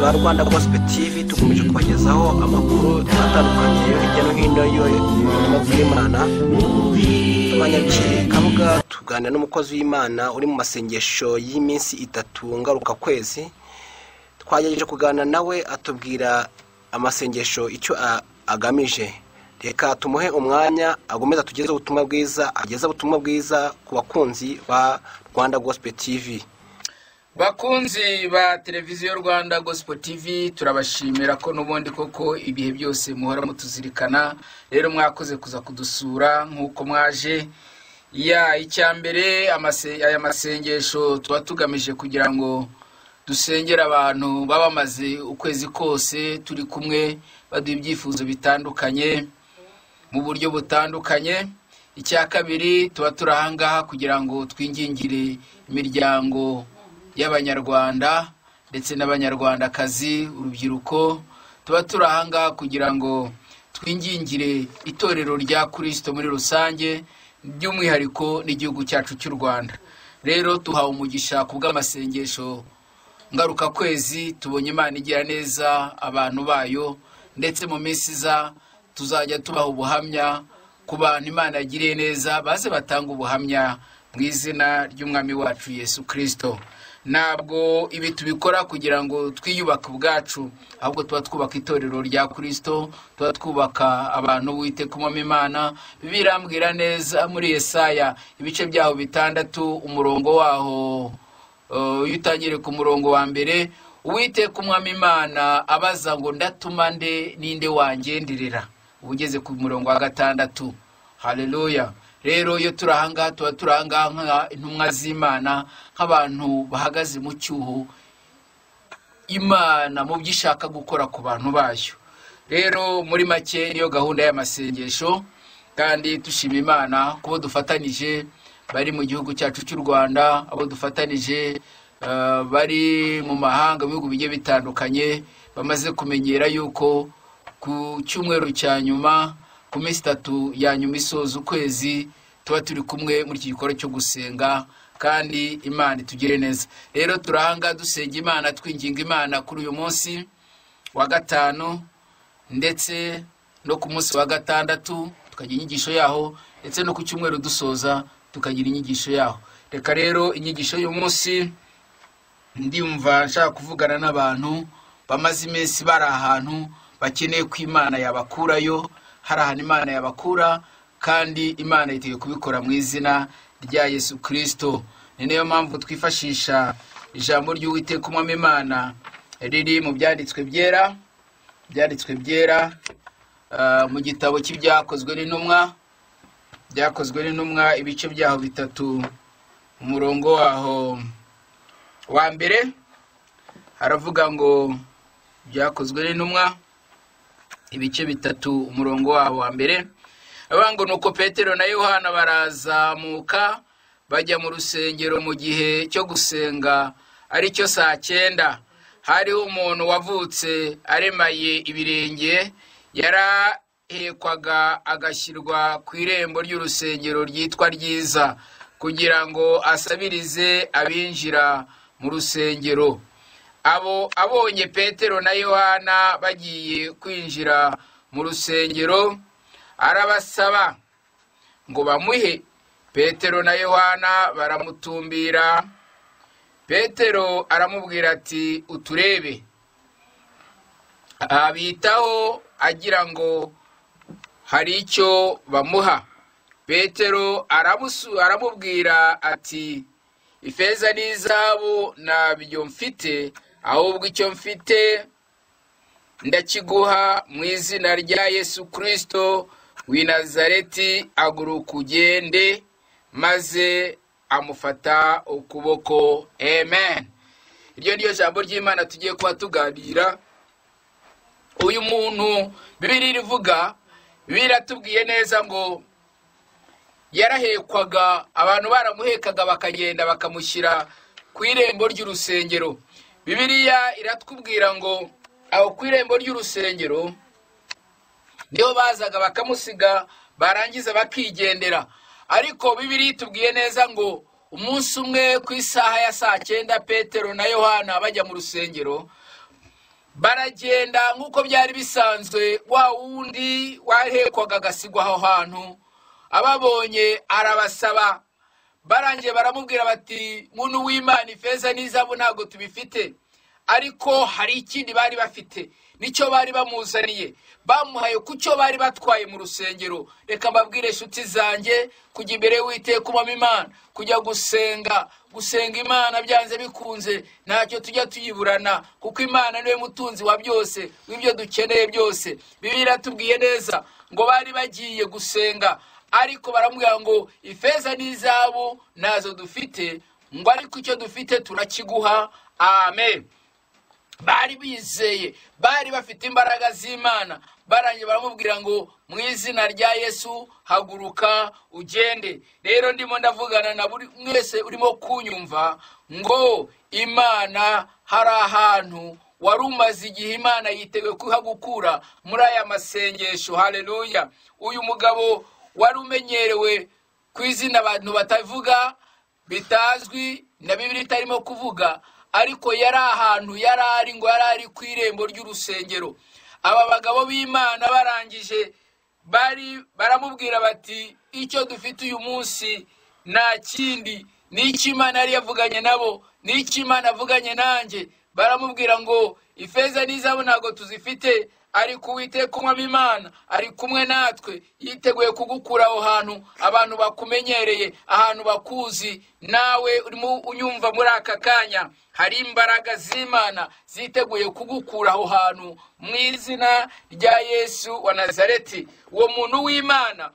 Ba Rwanda Gospel TV tukomeje kubagezaho amakuru atandukanye yo hirya no hino y'ubutumwa bw'Imana. Twanyarukiye Kabuga tuganira n'umukozi w'Imana uri mu masengesho y'iminsi 3 ngaruka kwezi. Twagerageje kuganira nawe atubwira amasengesho icyo agamije. Reka tumuhe umwanya agomeza tugeze ubutumwa bwiza, ageze ubutumwa bwiza ku bakunzi ba Rwanda Gospel TV. Bakunzi ba televiziyo Rwanda Gospel TV, turabashimira ko n'ubundi koko ibihe byose muhora mutuzirikana. Rero mwakoze kuza kudusura nk'uko mwaje. Ya icyambere aya masengesho tuba tugamije kugira ngo dusengera abantu baba bamaze ukwezi kose turi kumwe, baduha ibyifuzo bitandukanye mu buryo butandukanye. Icya kabiri tuba turi ahangaha kugira ngo twingingire imiryango y'Abanyarwanda ndetse n'Abanyarwandakazi, urubyiruko. Tuba turi ahangaha kugira ngo twingingire itorero rya Kristo muri rusange, by'umwihariko n'igihugu cyacu cy'u Rwanda. Rero tuhawe umugisha kubw'amasengesho ngaruka kwezi, tubonye Imana igira neza abantu bayo, ndetse mu minsi iza tuzajya tubaha ubuhamya ku bantu Imana yagiriye neza, baze batanga ubuhamya mu izina ry'Umwami wacu Yesu Kristo. Ntabwo ibi tubikora kugira ngo twiyubake ubwacu, ahubwo tuba twubaka itorero rya Kristo, tuba twubaka abantu Uwiteka Umwami Imana. Bibiliya irambwira neza muri Yesaya ibice byaho 6 umurongo waho, iyo utangire ku murongo wa mbere, Uwiteka Umwami Imana abaza ngo ndatuma nde, ninde wangenderera? Ugeze ku murongo wa 6. Haleluya. Rero iyo turi ahangaha tuba turi ahangaha nka intumwa z'Imana, nk'abantu bahagaze mu cyuho Imana mu byo ishaka gukora ku bantu bayo. Rero muri make niyo gahunda y'amasengesho, kandi dushima Imana kubo dufatanije bari mu gihugu cyacu cy'u Rwanda, abo dufatanije bari mu mahanga, mu bihugu bigiye bitandukanye, bamaze kumenyera yuko ku cyumweru cya nyuma, ku minsi 3 ya nyuma isoza ukwezi, tuba turi kumwe muri iki gikorwa cyo gusenga, kandi Imana itugire neza. Rero turahanga dusenga Imana, twinginga Imana kuri uyu munsi wa 5 ndetse no ku munsi wa 6 tukagira inyigisho yaho, ndetse no ku cyumweru dusoza tukagira inyigisho yaho. Reka rero inyigisho y'uyu munsi ndumva nshaka kuvugana n'abantu bamaze iminsi bari ahantu bakeneye ko Imana yabakurayo. Hari ahantu Imana yabakura, kandi Imana yiteguye kubikora mu izina rya Yesu Kristo. Ni nayo mpamvu twifashisha ijambo ry'Uwiteka Umwami Imana riri mu byanditswe byera, byanditswe byera, mu gitabo cy'ibyakozwe n'intumwa, byakozwe n'intumwa ibice byaho 3, umurongo waho wa mbere haravuga ngo byakozwe n'intumwa ibice 3 umurongo waho wa mbere, avuga ngo nuko Petero na Yohana barazamuka bajya mu rusengero mu gihe cyo gusenga ari cyo saa 9. Hariho umuntu wavutse aremaye ibirenge, yarahekwaga agashyirwa ku irembo ry'urusengero ryitwa Ryiza, kugira ngo asabirize abinjira mu rusengero. Abo abonye Petero na Yohana bagiye kwinjira mu rusengero, arabasaba ngo bamuhe. Petero na Yohana baramutumbira. Petero aramubwira ati uturebe. Abitaho agira ngo hari icyo bamuha. Petero aramubwira ati ifeza n'izahabu ntabyo mfite, ahubwo icyo mfite ndakiguha mu izina rya Yesu Kristo w'i Nazareti, haguruka ugende. Maze amufata ukuboko. Amen. Iryo niyo jambo ry'Imana tugiye kuba tuganira. Uyu muntu Bibiliya irivuga, Bibiliya iratubwiye neza ngo yarahekwaga, abantu baramuhekaga bakagenda bakamushyira ku irembo ry'urusengero. Bibiliya iratubwira ngo aho ku irembo ry'urusengero niho bazaga bakamusiga, barangiza bakigendera. Ariko Bibiliya itubwiye neza ngo umunsi umwe ku isaha ya saa 9 Petero na Yohana bajya mu rusengero, Baragenda nk'uko byari bisanzwe, wa wundi wahekwaga agasigwa aho hantu ababonye arabasaba. Barangiye baramubwira bati muntu w'Imana, ifeza n'izahabu ntabwo tubifite, ariko hari ikindi bari bafite, nicyo bari bamuzaniye, bamuhaye ku cyo bari batwaye mu rusengero. Reka mbabwire inshuti zanjye, kujya imbere y'Uwiteka ubamo Imana, kujya gusenga, gusenga Imana byanze bikunze ntacyo tujya tuyiburana, kuko Imana niwe mutunzi wa byose, w'ibyo dukeneye byose. Bibiliya iratubwiye neza ngo bari bagiye gusenga, ariko baramubwira ngo ifeza n'izahabu nazo dufite, ngo ariko icyo dufite turakiguha. Amen. Bari bizeye, bari bafite imbaraga z'Imana. Barangiye baramubwira ngo mu izina rya Yesu haguruka ugende. Rero ndimo ndavugana na buri mwese urimo kunyumva ngo Imana hari ahantu wari umaze igihe Imana yiteguye kuhagukura muri aya masengesho. Haleluya. Uyu mugabo wari umenyerewe ku izina abantu batavuga, bitazwi na Bibiliya itarimo kuvuga, ariko yari ahantu yari ari, ngo yari ari ku irembo ry'urusengero. Aba bagabo b'Imana barangije bari baramubwira bati icyo dufite uyu munsi nta kindi, n'icyo Imana yari yavuganye nabo, n'icyo Imana avuganye nanjye. Baramubwira ngo ifeza n'izahabu ntabwo tuzifite, ariko Uwiteka umwami Imana ari kumwe natwe, yiteguye kugukura aho hantu abantu bakumenyereye, ahantu bakuzi. Nawe urimo unyumva muri aka kanya, hari imbaraga z'Imana ziteguye kugukura aho hantu mu izina rya Yesu wa Nazareti. Uwo muntu w'Imana,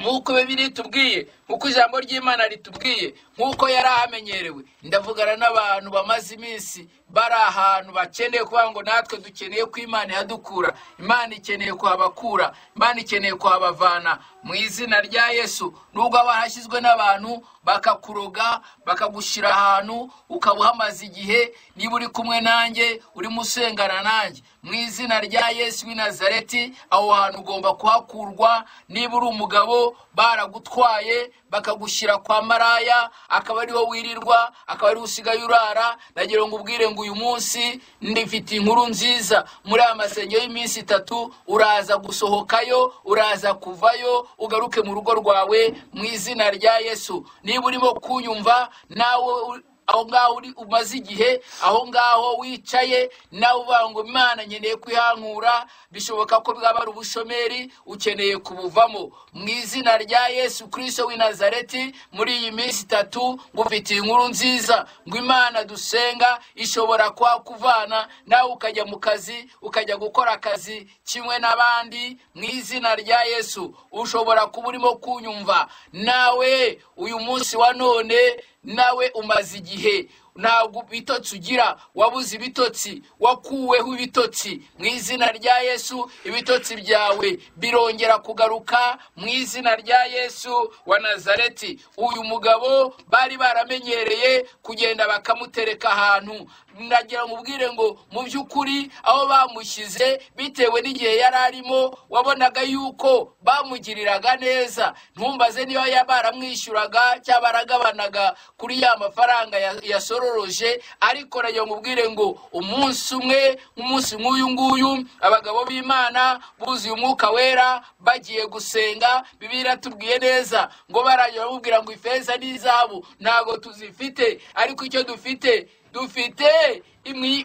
nk'uko Bibiliya itubwiye, nk'uko ijambo ry'Imana ritubwiye, nk'uko yari ahamenyerewe. Ndavugana n'abantu bamaze iminsi bari ahantu bakeneye kuvuga ngo natwe dukeneye ko Imana ihadukura, Imana ikeneye kuhabakura, Imana ikeneye kuhabavana mu izina rya Yesu. Nubwo haba hashyizwe n'abantu bakakuroga, bakagushyira ahantu ukaba uhamaze igihe, niba uri kumwe nanjye, urimo usengana nanjye, mu izina rya Yesu w'i Nazareti, aho hantu ugomba kuhakurwa. Niba uri umugabo baragutwaye bakagushyira kwa maraya, akaba ariho wirirwa, akaba ariho usigaye urara, nagira ngo ubwire ngo uyu munsi ndifite inkuru nziza. Muri aya masengesho y'iminsi itatu uraza gusohokayo, uraza kuvayo, ugaruke mu rugo rwawe mu izina rya Yesu. Niba urimo kunyumva nawe aho ngaho uri umaze igihe, aho ngaho wicaye nawe uvuga ngo Imana nkeneye kwihankura, bishoboka ko bwaba ari ubushomeri, ukeneye kubuvamo mu izina rya Yesu Kristo w'i Nazareti. Muri iyi minsi itatu ngufitiye inkuru nziza ngo Imana dusenga ishobora kuhakuvana, nawe ukajya mu kazi, ukajya gukora akazi kimwe n'abandi mu izina rya Yesu. Ushobora kuba urimo kunyumva nawe uyu munsi wa none, nawe umaze igihe ntabwo ibitotsi ugira, wabuze ibitotsi, wakuweho ibitotsi mu izina rya Yesu. Ibitotsi byawe birongera kugaruka mu izina rya Yesu wa Nazareti. Uyu mugabo bari baramenyereye kugenda bakamutereka ahantu, nagira ngo ubwire ngo mu by'ukuri aho bamushyize bitewe n'igihe yari arimo, wabonaga yuko bamugiriraga neza. Ntumbaze niba baramwishyuraga cyangwa baragabanaga kuri ya mafaranga yasororoje, ariko nagira ngo ubwire ngo umunsi umwe, umunsi nk'uyu nguyu, abagabo b'Imana buzuye umwuka wera bagiye gusenga. Bibiliya iratubwiye neza ngo barangira bamubwira ngo ifeza n'izahabu ntabwo tuzifite, ariko icyo dufite, dufite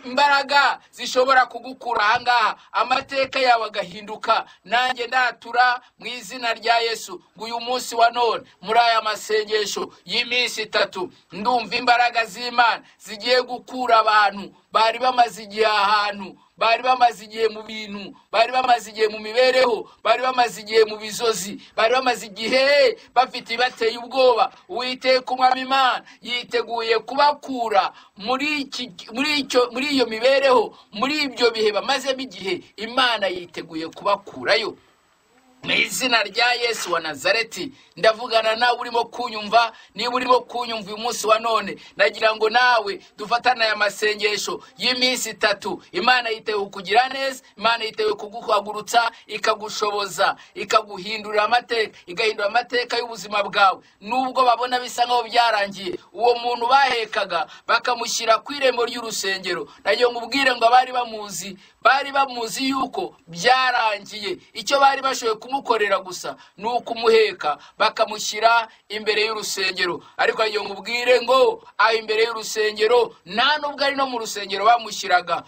imbaraga zishobora kugukura ahangaha, amateka yawe agahinduka. Nanjye ndatura mu izina rya Yesu ngo uyu munsi wa none muri aya masengesho y'iminsi itatu, ndumva imbaraga z'Imana zigiye gukura abantu bari bamaze igihe ahantu, bari bamaze igihe mu bintu, bari bamaze igihe mu mibereho, bari bamaze igihe mu bizozi, bari bamaze igihe bafite bateye ubwoba. Uwiteka umwami Imana yiteguye kubakura muri iyo mibereho, muri ibyo bihe bamazemo igihe. Imana yiteguye kubakurayo. Mu izina rya Yesu wa Nazareti, ndavugana nawe urimo kunyumva. Niba urimo kunyumva uyu munsi wa none, nagira ngo nawe dufatane aya masengesho y'iminsi itatu. Imana yiteguye kukugira neza, Imana yiteguye kuguhagurutsa, ikagushoboza, ikaguhindurira amateka, igahindura amateka y'ubuzima bwawe. Nubwo babona bisa nkaho byarangiye, uwo muntu bahekaga bakamushyira ku irembo ry'urusengero, nagira ngo ubwire ngo abari bamuzi bari bamuzi yuko byarangiye. Icyo bari bashoboye kumukorera gusa ni ukumuheka bakamushyira imbere y'urusengero. Ariko nagira ngo ubwire ngo aho imbere y'urusengero nta nubwo ari no mu rusengero bamushyiraga.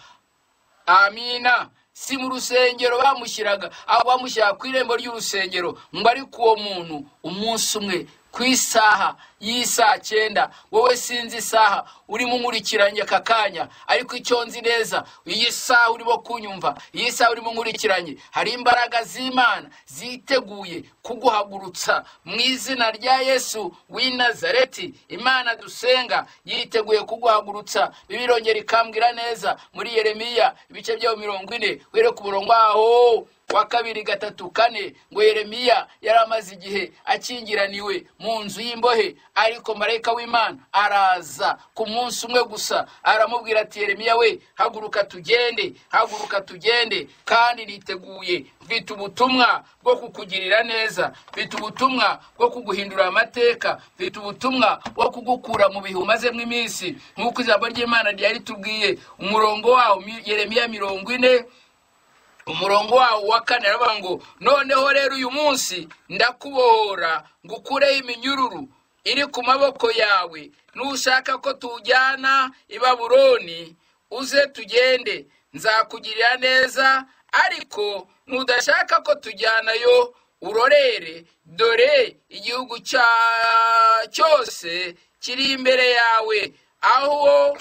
Amina. Si mu rusengero bamushyiraga, aho bamushyira ku irembo ry'urusengero. Ngo ariko uwo muntu umunsi umwe ku isaha y'isaa 9, wowe sinzi isaha urimo unkurikiranye aka kanya, ariko icyo nzi neza, iyi saha urimo kunyumva, iyi saha urimo unkurikiranye, hari imbaraga z'Imana ziteguye kuguhagurutsa mu izina rya Yesu w'i Nazareti. Imana dusenga yiteguye kuguhagurutsa. Bibiliya ikambwira neza muri Yeremiya ibice byaho 40, uhere ku murongo waho wa 2, 3, 4, ngo Yeremiya yari amaze igihe akingiraniwe mu nzu y'imbohe, ariko marayika w'Imana araza ku munsi umwe gusa aramubwira ati Yeremiya we, haguruka tugende, haguruka tugende, kandi niteguye, mfite ubutumwa bwo kukugirira neza, mfite ubutumwa bwo kuguhindura amateka, mfite ubutumwa bwo kugukura mu bihe umazemo iminsi. Nk'uko ijambo ry'Imana ryari ritubwiye, umurongo wawo Yeremiya 40 umurongo wawo wa 4 aravuga ngo noneho rero uyu munsi ndakubohora ngukureho iminyururu iri ku maboko yawe, nushaka ko tujyana i Babuloni uze tugende, nzakugirira neza, ariko nudashaka ko tujyanayo urorere, dore igihugu cyose kiri imbere yawe, aho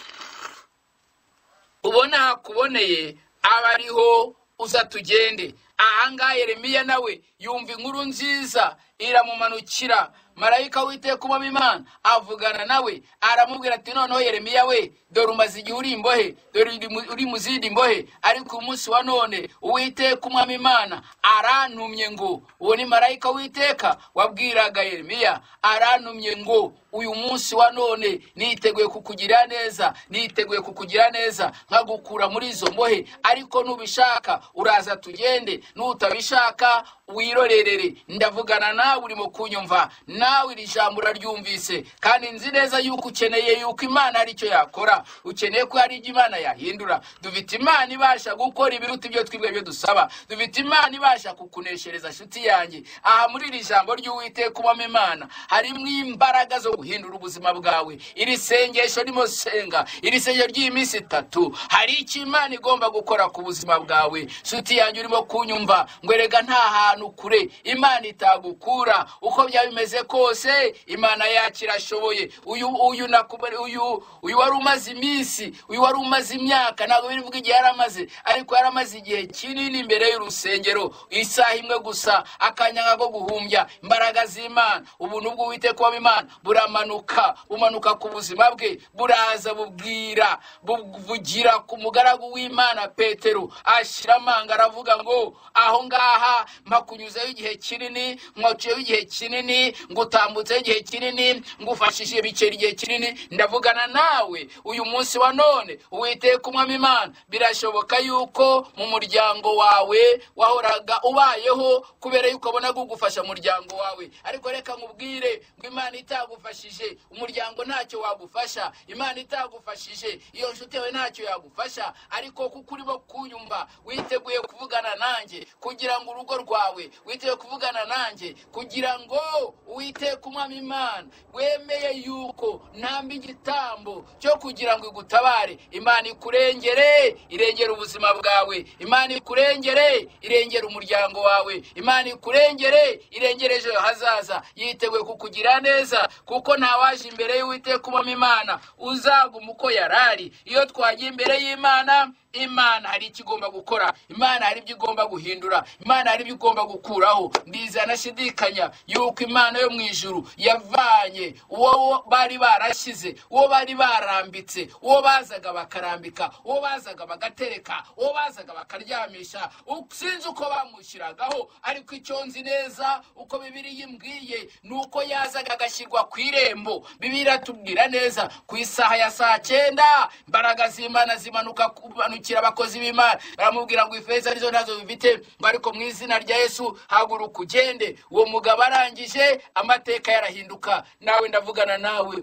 ubona hakuboneye aba ariho uza tugende. Ahangaha Yeremiya nawe yumva inkuru nziza iramumanukira. Marayika w'Uwiteka umwami Imana avugana nawe aramubwira ati noneho Yeremiya we, dore umaze igihe uri imbohe, dore uri mu zindi mbohe, ariko umunsi wa none Uwiteka umwami Imana arantumye ngo, uwo ni marayika w'Uwiteka wabwiraga Yeremiya, arantumye ngo uyu munsi wa none niteguye kukugira neza, niteguye kukugira neza nkagukura muri izo mbohe, ariko nubishaka uraza tugende, nutabishaka wirorerere. Ndavugana nawe urimo kunyumva, nawe iri jambo uraryumvise, kandi nzi neza yuko ukeneye yuko Imana hari icyo yakora, ukeneye ko hari ibyo Imana yahindura. Dufite Imana ibasha gukora ibiruta ibyo twibwe byo dusaba, dufite Imana ibasha kukuneshereza. Nshuti yanjye, aha muri iri jambo ry'Uwiteka ubamo Imana harimo imbaraga zo guhindura ubuzima bwawe. Iri sengesho rimo senga, iri sengesho ry'iminsi itatu, hari icyo Imana igomba gukora ku buzima bwawe. Nshuti yanjye urimo kunyumva, ngo erega nta hantu kure Imana itagukura, uko byaba bimeze kose Imana yacu irashoboye. Uyu wari umaze iminsi, uyu wari umaze imyaka, ntabwo birivuga igihe yaramaze, ariko yaramaze igihe kinini imbere y'urusengero, isaha imwe gusa, akanya ko guhumbya imbaraga z'Imana, ubuntu bw'Uwiteka w'Imana buramanuka, bumanuka ku buzima bwe, buraza bubwira, buvugira ku mugaragu w'Imana Petero, ashira amanga aravuga ngo aho ngaha mpakunyuzeho igihe kinini, nkoceho igihe kinini, ngutambutseho igihe kinini, ngufashije biceri igihe kinini, ndavugana nawe uyu munsi wa none. Uwiteka umwami Imana, birashoboka yuko mu muryango wawe wahoraga ubayeho kubera yuko abona gugufasha muryango wawe, ariko reka nkubwire ngo Imana itagufashije umuryango ntacyo wagufasha, Imana itagufashije iyo nshuti yawe ntacyo yagufasha, ariko kuko urimo kunyumva witeguye kuvugana nanjye kugira ngo urugo rwawe, witeguye kuvugana nanjye kugira ngo Uwiteka umwami Imana wemeye yuko ntamba igitambo cyo kugira ngo igutabare. Imana ikurengere, irengere ubuzima bwawe, Imana ikurengere, irengere umuryango wawe, Imana ikurengere, irengere ejo hazaza. Yiteguye kukugira neza, kuko ntawaje imbere y'Uwiteka umwami Imana uzaguma uko yarari. Iyo twagiye imbere y'Imana, Imana hari icyo igomba gukora, Imana hari ibyo igomba guhindura, Imana hari ibyo igomba gukuraho. Ndizera nashidikanya yuko Imana yo mu ijuru yavanye uwo bari barashyize, uwo bari barambitse, uwo bazaga bakarambika, uwo bazaga bagatereka, uwo bazaga bakaryamisha. Sinzi uko bamushyiragaho, ariko icyo nzi neza uko Bibiliya imbwiye ni uko yazaga agashyirwa ku irembo. Bibiliya iratubwira neza ku isaha ya saa 9 imbaraga z'Imana zimanuka kumanukira abakozi b'Imana, baramubwira ngo ifeza arizo nazo bifite, ngo ariko mu izina rya Yesu haguruka ugende. Uwo mugabo arangije amateka yarahinduka. Nawe ndavugana nawe,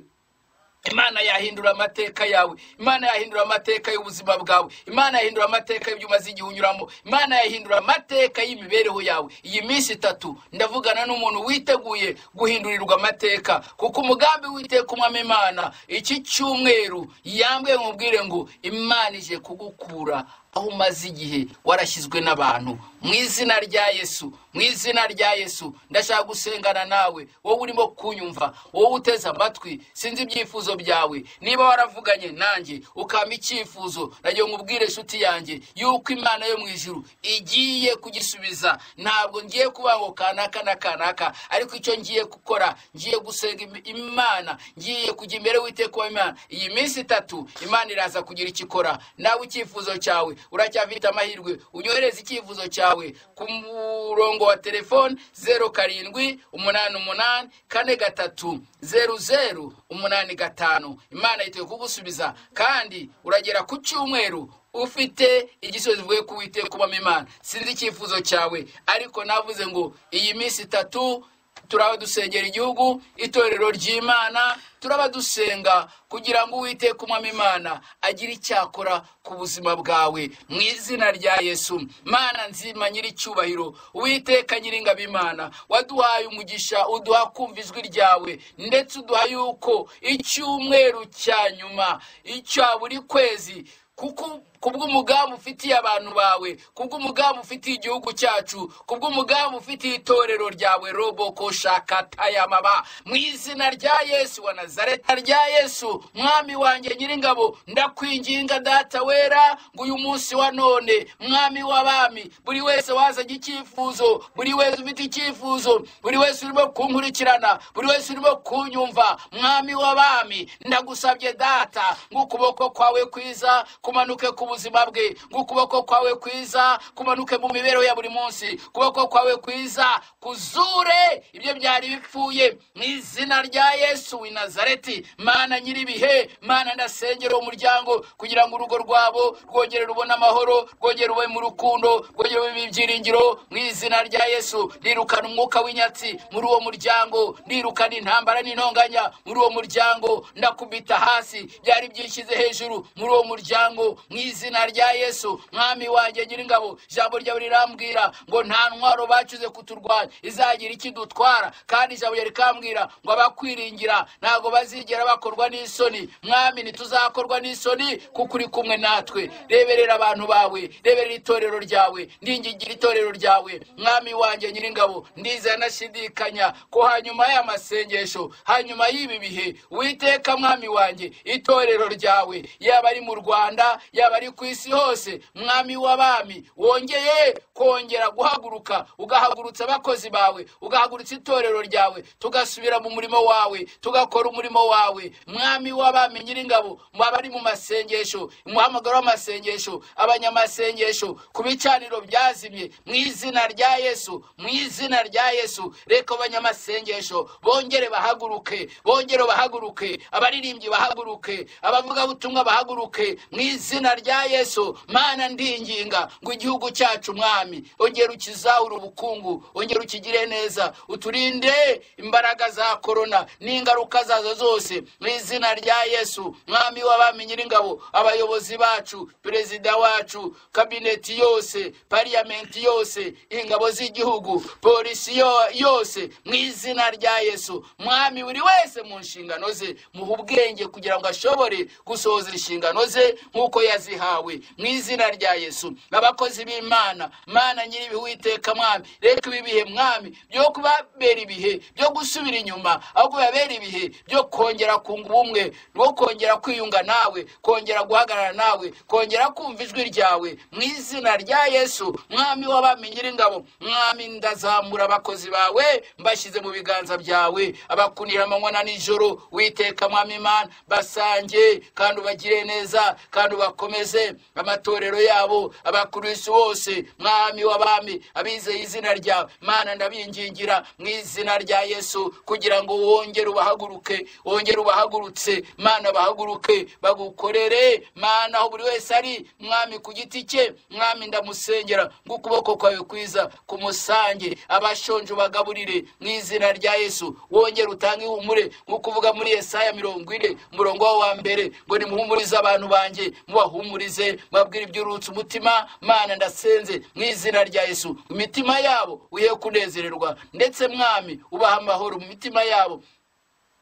Imana yahindura amateka yawe, Imana yahindura amateka y'ubuzima bwawe, Imana yahindura amateka y'ibyo umaze igihe unyuramo, Imana yahindura amateka y'imibereho yawe. Iyi minsi 3 ndavugana n'umuntu witeguye guhindurirwa amateka, kuko umugambi w'Uwiteka Umwami Imana iki cyumweru yambwiye mubwire ngo Imana ije kugukura aho umaze igihe warashyizwe n'abantu. Mu izina rya Yesu, mu izina rya Yesu, ndashaka gusengana nawe, wowe urimo kunyumva, wowe uteze amatwi. Sinzi ibyifuzo byawe, niba waravuganye nanjye ukampa icyifuzo, nagiye nkubwire inshuti yanjye yuko Imana yo mu ijuru igiye kugisubiza. Ntabwo ngiye kuba ngo kanaka na kanaka, ariko icyo ngiye gukora, ngiye gusenga Imana, ngiye kujya imbere y'Uwiteka w'Imana. Iyi minsi 3 Imana iraza kugira icyo ikora. Nawe icyifuzo cyawe uracyafite amahirwe, unyohereze icyifuzo cyawe ku murongo wa telefone 07 88 43 00 85. Imana yiteguye kugusubiza, kandi uragera ku cyumweru ufite igisubizo uvuye ku Uwiteka Umwami Imana. Sinzi icyifuzo cyawe, ariko navuze ngo iyi minsi 3 turaba dusengera igihugu, itorero ry'Imana, turaba dusenga kugira ngo Uwiteka Umwami Imana agire icyakora ku buzima bwawe mu izina rya Yesu. Mana nzima nyiricyubahiro, Uwiteka nyiringabo Imana, waduhaye umugisha, uduha kumva ijwi ryawe, ndetse uduha yuko icyumweru cya nyuma icya buri kwezi, kuko kubw'umugambi ufitiye abantu bawe, kubw'umugambi ufitiye igihugu cyacu, kubw'umugambi ufitiye itorero ryawe, roboko shakatayamaba, mu izina rya Yesu wa Nazareti rya Yesu mwami wanjye nyiringabo, ndakwinginga Data wera ngo uyu munsi wa none, mwami w'abami, buri wese wazanye icyifuzo, buri wese ufite icyifuzo, buri wese urimo kunkurikirana, buri wese urimo kunyumva, mwami w'abami, ndagusabye Data ngo ukuboko kwawe kwiza kumanuke ku buzima bwe, ngo ukuboko kwawe kwiza kumanuke mu mibereho ya buri munsi, ukuboko kwawe kwiza kuzure ibyo byari bipfuye mu izina rya Yesu w'i Nazareti. Mana nyiribihe, Mana ndasengera umuryango kugira ngo urugo rwabo rwongere rubone amahoro, rwongere rube mu rukundo, rwongere rube ibyiringiro mu izina rya Yesu. Nirukana umwuka w'inyatsi muri uwo muryango, nirukana intambara n'intonganya muri uwo muryango, ndakubita hasi byari byishyize hejuru muri uwo muryango mu izina rya Yesu. Mwami wanjye nyiringabo, ijambo ryawe rirambwira ngo nta ntwaro bacuze kuturwanya izagira ikidutwara, kandi ijambo ryawe rikambwira ngo abakwiringira ntago bazigera bakorwa n'isoni. Mwami, ntituzakorwa n'isoni kuko uri kumwe natwe. Reberera abantu bawe, reberera itorero ryawe, ndingingira itorero ryawe mwami wanjye nyiringabo. Ndizera nashidikanya ko hanyuma y'amasengesho, hanyuma y'ibi bihe, Uwiteka mwami wanjye, itorero ryawe yaba ari mu Rwanda, yaba ari ku isi hose, mwami w'abami, wongeye kongera guhaguruka, ugahagurutsa abakozi bawe, ugahagurutsa itorero ryawe, tugasubira mu murimo wawe, tugakora umurimo wawe. Mwami w'abami nyiringabo, mwaba ari mu masengesho, umuhamagaro w'amasengesho, abanyamasengesho ku bicaniro byazimye mu izina rya Yesu, mu izina rya Yesu. Reka abanyamasengesho bongere bahaguruke, bongere bahaguruke, abaririmbyi bahaguruke, abavugabutumwa bahaguruke mu izina rya Yesu. Mana ndinginga ngo igihugu cyacu mwami ongera ukizahure ubukungu, ongera ukigire neza, uturinde imbaraga za korona n'ingaruka zazo zose mu izina rya Yesu. Mwami w'abami nyiringabo, abayobozi bacu, perezida wacu, kabineti yose, parliamenti yose, ingabo z'igihugu, polisi yose mu izina rya Yesu. Mwami, buri wese mu nshingano ze muhe ubwenge kugira ngo ashobore gusohoza inshingano ze nk'uko nk'uko yazihawe mu izina rya Yesu. Abakozi b'Imana, Mana nyiri Uwiteka mwami, reka ibi bihe mwami byo kubabera ibihe byo gusubira inyuma, ahubwo babera ibihe byo kongera kunga ubumwe, no kongera kwiyunga nawe, kongera guhagarara nawe, kongera kumva ijwi ryawe mu izina rya Yesu. Mwami w'abami nyiringabo, mwami ndazamura abakozi bawe mbashyize mu biganza byawe, abakunira amanywa na nijoro. Uwiteka mwami Imana, basange kandi ubagire neza kandi ubakomeze amatorero yabo, abakristo bose mwami w'abami abizeye izina ryawe. Mana ndabingingira mu izina rya Yesu kugira ngo wongere ubahaguruke, wongere ubahagurutse Mana, bahaguruke bagukorere Mana aho buri wese ari mwami ku giti cye. Mwami ndamusengera ngo ukuboko kwawe kwiza kumusange, abashonje ubagaburire mu izina rya Yesu. Wongere utange ihumure nk'uko uvuga muri Yesaya 40 umurongo wa mbere ngo nimuhumurize abantu banjye, mubahumurize, mubabwire iby'urutse umutima. Mana ndasenze mu izina rya Yesu, imitima yabo uye kunezererwa, ndetse mwami ubaha amahoro mu mitima yabo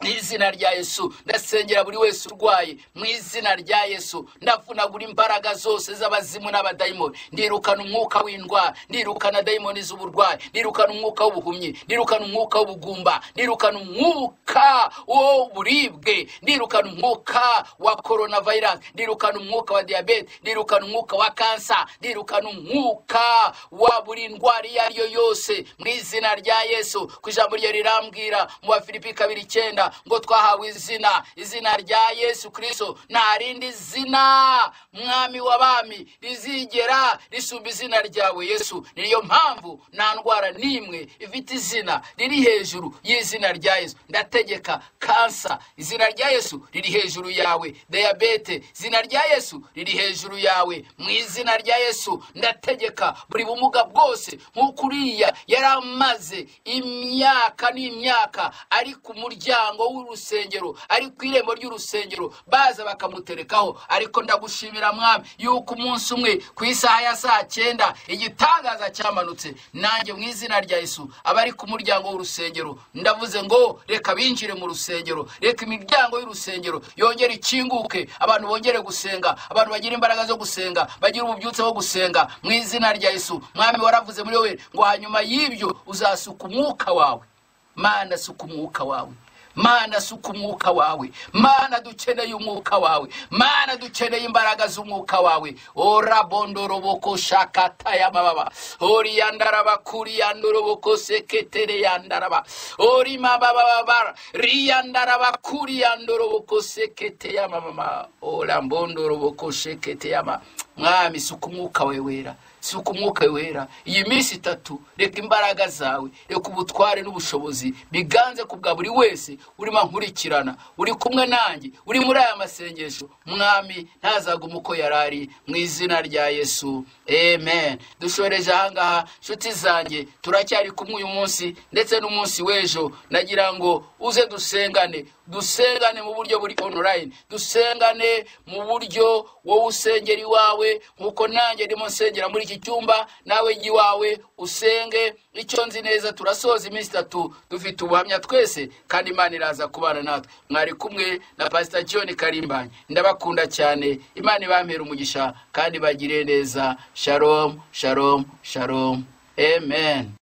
mu izina rya Yesu. Ndasengera buri wese urwaye mu izina rya Yesu. Ndavunagura imbaraga zose z'abazimu n'abadayimoni, ndirukana umwuka w'indwara, ndirukana dayimoni z'uburwayi, ndirukana umwuka w'ubuhumyi, ndirukana umwuka w'ubugumba, ndirukana umwuka w'uburibwe, ndirukana umwuka wa coronavirus, ndirukana umwuka wa diabete, ndirukana umwuka wa kansa, ndirukana umwuka wa buri ndwara iyo ari yo yose mu izina rya Yesu. Ku ijambo rye rirambwira mu Bafilipi 2:9 ngo twahawe izina, izina rya Yesu Kristo, nta rindi zina mwami w'abami rizigera risumba izina ryawe Yesu. Niyo mpamvu nta ndwara n'imwe ifite izina riri hejuru y'izina rya Yesu. Ndategeka kansa, izina rya Yesu riri hejuru yawe. Diabete, izina rya Yesu riri hejuru yawe mu izina rya Yesu. Ndategeka buri bumuga bwose nk'uko uriya yaramaze imyaka n'imyaka ari ku muryango w'urusengero, ari ku irembo ry'urusengero, baza bakamuterekaho. Ariko ndagushimira mwami yuko umunsi umwe ku isaha ya saa 9 igitangaza cyamanutse. Nanjye mu izina rya Yesu abari ku muryango w'urusengero ndavuze ngo reka binjire mu rusengero, reka imiryango y'urusengero yongere ikinguke, abantu bongere gusenga, abantu bagira imbaraga zo gusenga, bagira ububyutse bwo gusenga mu izina rya Yesu. Mwami waravuze muri wowe ngo hanyuma y'ibyo uzasuka umwuka wawe. Mana suka umwuka wawe, Mana suka umwuka wawe, Mana dukeneye umwuka wawe, Mana dukeneye imbaraga z'umwuka wawe. Ora bondoroboko shakata ya mababa, ori yandaraba kuri yandoroboko seketere yandaraba, ori mababa riyandaraba kuri yandoroboko sekete ya mama, ora mbondoroboko sekete ya mama. Mwami suka umwuka wawe wera, suka umwuka wera. Iyi minsi 3 reka imbaraga zawe, reka ubutware n'ubushobozi biganze ku bwa buri wese urimo nkurikirana, uri kumwe nanjye, uri muri aya masengesho. Mwami ntazaguma uko yarari mu izina rya Yesu, amen. Dushoreje ahangaha nshuti zanjye, turacyari kumwe uyu munsi ndetse n'umunsi w'ejo. Nagira ngo uze dusengane, dusengane mu buryo buri online, dusengane mu buryo wowe usengera iwawe nkuko nanjye ndimo nsengera muri iki cyumba, nawe iwawe usenge. Icyo nzi neza turasoza iminsi 3 dufite ubuhamya twese, kandi Imana iraza kubana natwe. Mwari kumwe na Pastor John Karimbanye, ndabakunda cyane. Imana ibampere umugisha kandi bagire neza. Shalom, shalom, shalom, amen.